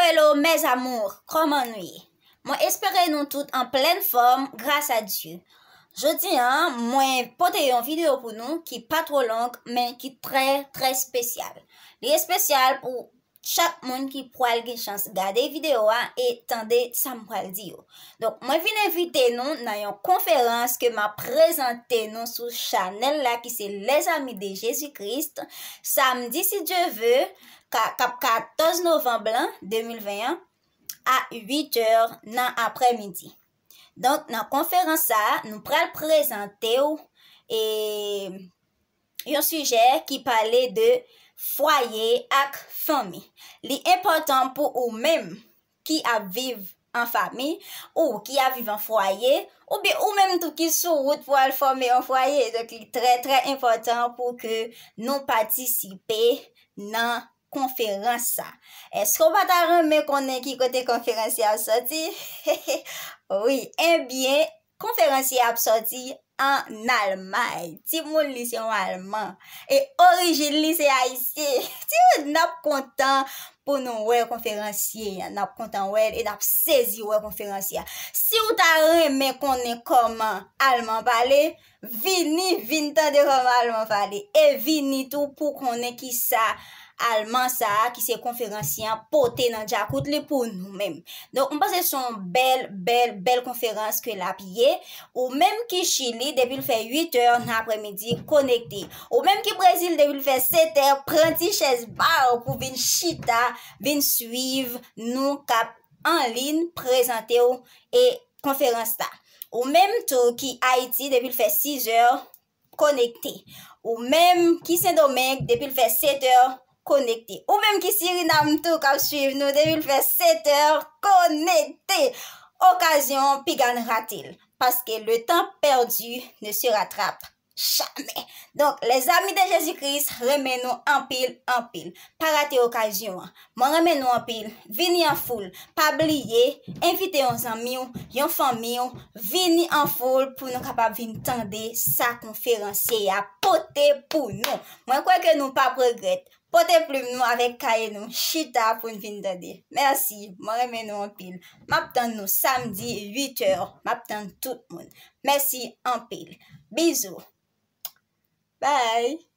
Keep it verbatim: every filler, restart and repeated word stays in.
Hello mes amours, kòman nou ye? Mwen espere nou tout an plèn fòm gras a Dye. Jodi a, mwen pote yon videyo pou nou ki pa twò long, men ki trè, trè espesyal. Li espesyal pou chak moun ki pral gen chans gade videyo a e tande sa m pral di yo. Donk, mwen vin envite nou nan yon konferans ke m ap prezante nou sou chanèl la ki se Les Amis de Jésus-Christ, samdi, si Dye ve, ka, k ap katòz novanm lan, de mil ven an, a uit è nan aprèmidi. Donk, nan konferans sa a, nou pral prezante w e yon sijè ki pale de fwaye ak fanmi. Li enpòtan pou ou menm ki ap viv an fanmi, ou ki ap viv an fwaye, oubyen ou menm tou ki sou wout pou al fòme yon fwaye. Donk, li trè, trè enpòtan pou ke nou patisipe nan konferans sa. Èske w pa ta renmen konnen ki kote konferansye a ap sòti? Wi, ebyen, konferansye a ap sòti ann Almay. Timoun, li se yon Alman. E orijin li se Ayisyen. Timoun, n ap kontan pou nou wè konferansye a. N ap kontan wè l e n ap sezi wè konferansye a. Si w ta renmen konnen kòman Alman pale, vini, vin tande kòman Alman pale. E vini tou pou konnen kisa Alman sa a, ki se konferansye a, pote nan djakout li pou nou menm. Donk, m panse se yon bèl, bèl, bèl konferans ke l ap ye. Ou menm ki Chili, depi l fè uit è nan aprèmidi, konekte. Ou menm ki Brezil, depi l fè sèt è, pran ti chèz ba w pou vin chita, vin swiv nou k ap an liy prezante w e konferans la. Ou menm tou ki Ayiti, depi l fè sis è, konekte. Ou menm ki Sendomeng, depi l fè sèt è, konekte. Ou menm ki Sirinam tou k ap swiv nou, depi l fè sèt è, konekte. Okazyon an, piga n rate l. Paske le temps perdu ne se rattrape jamais. Donk, les amis de Jésus-Christ, renmen nou anpil, anpil. Pa rate okazyon an. Mwen renmen nou anpil. Vini an foul. Pa bliye, envite yon zanmi w, yon fanmi w, vini an foul pou nou kapab vin tande sa konferansye a pote pou nou. Mwen kwè ke nou p ap regrèt. Pote plim nou avèk kaye nou, chita pou n vin tande. Mèsi, mwen renmen nou anpil. M ap tann nou samdi uit è. M ap tann tout moun. Mèsi anpil. Bizou. Bye.